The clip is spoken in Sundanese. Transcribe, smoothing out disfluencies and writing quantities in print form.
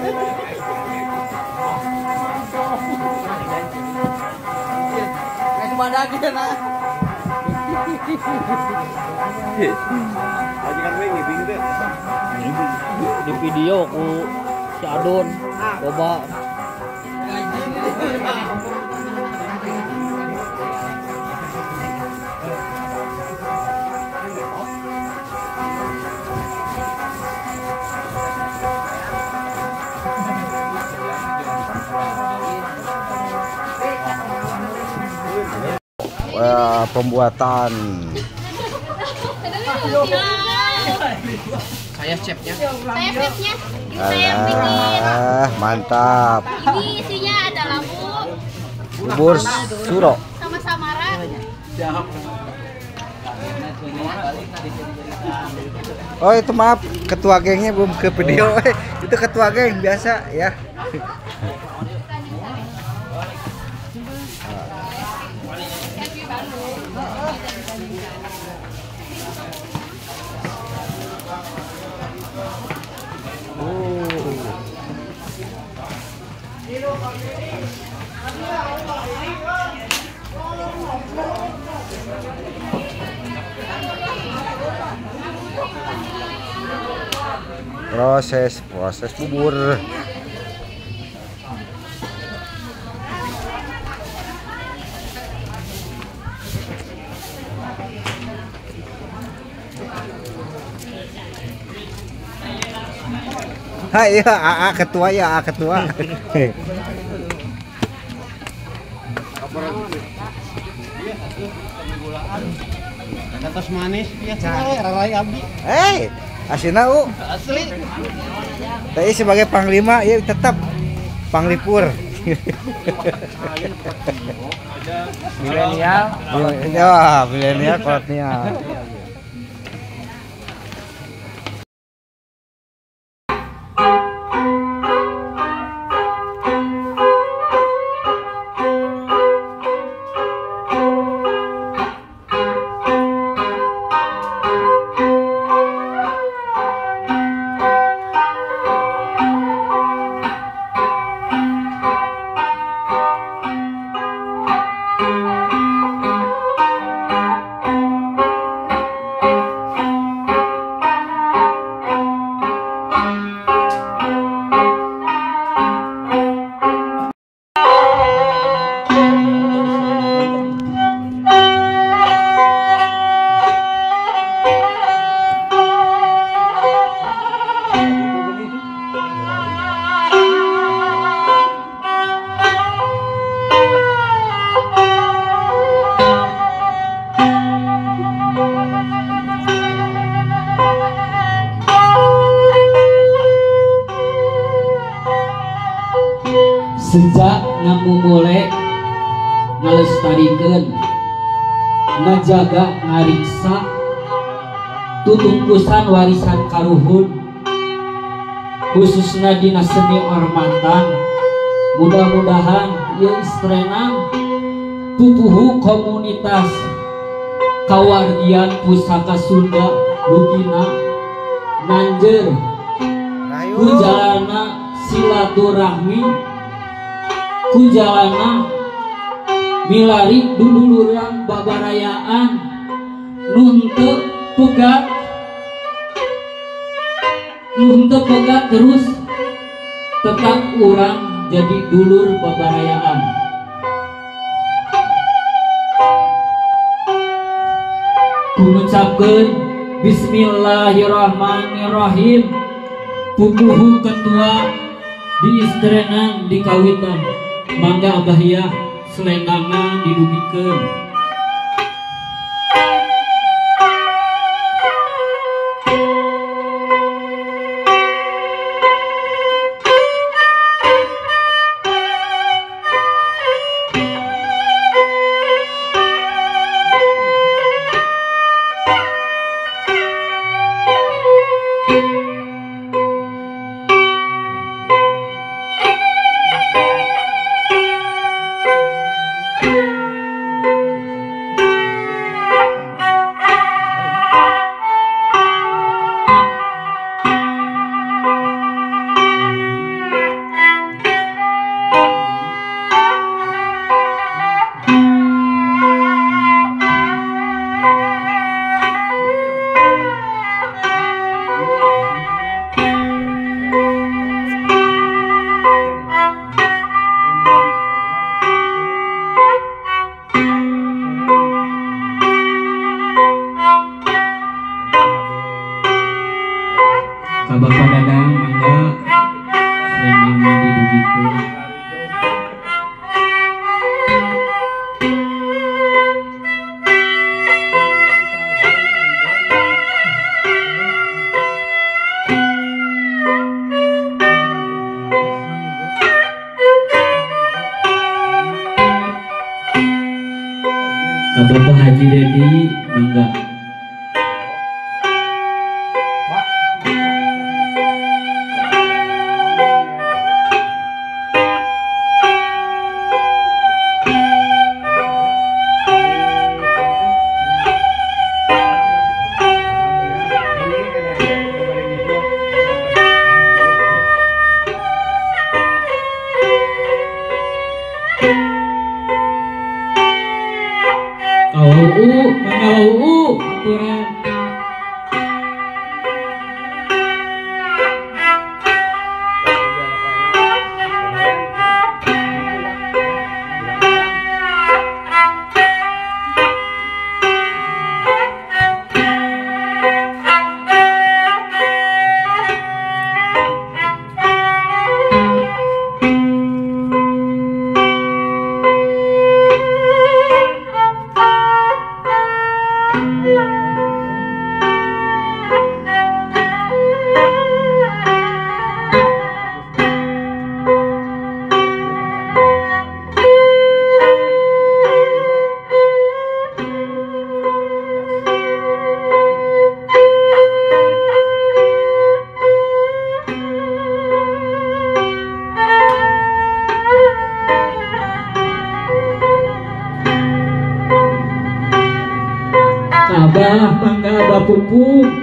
Di video ku si Adon coba. Wah, pembuatan. Saya chefnya. Saya chefnya. Ini saya yang bikin. Mantap. Ini isinya ada labu. Bubur suro. Sama samara. Oh, itu maaf, ketua gengnya belum ke video. Itu ketua geng biasa ya. Proses bubur. Hai ya, AA ketua ya, AA ketua. Atas manis ya, rai abdi. Hei, asina u. Asli. Tapi sebagai panglima ya tetap panglipur. Milenial. Ya, milenial kolotnya. Sejak ngamumule ngalestarikeun ngajaga ngariksa tutungkusan warisan karuhun khususna dina seni ormatan. Mudah-mudahan ieu istrenan tutuhu komunitas kawargian pusaka Sunda lugina nanjer kujalana silaturahmi kujalana milari dululuran babarayaan nunteu pegat terus tetap urang jadi dulur babarayaan. Ku ngucapkeun bismillahirrahmanirrahim. Pupuhu ketua di istrenan di kawitan mangga abahiyah selendangna didugikeun. Ka Bapak Dadang mangga selendangna didugikeun. Ka Bapak Haji Dedi mangga. Kau aturan. Abah mangga Abah Pupung.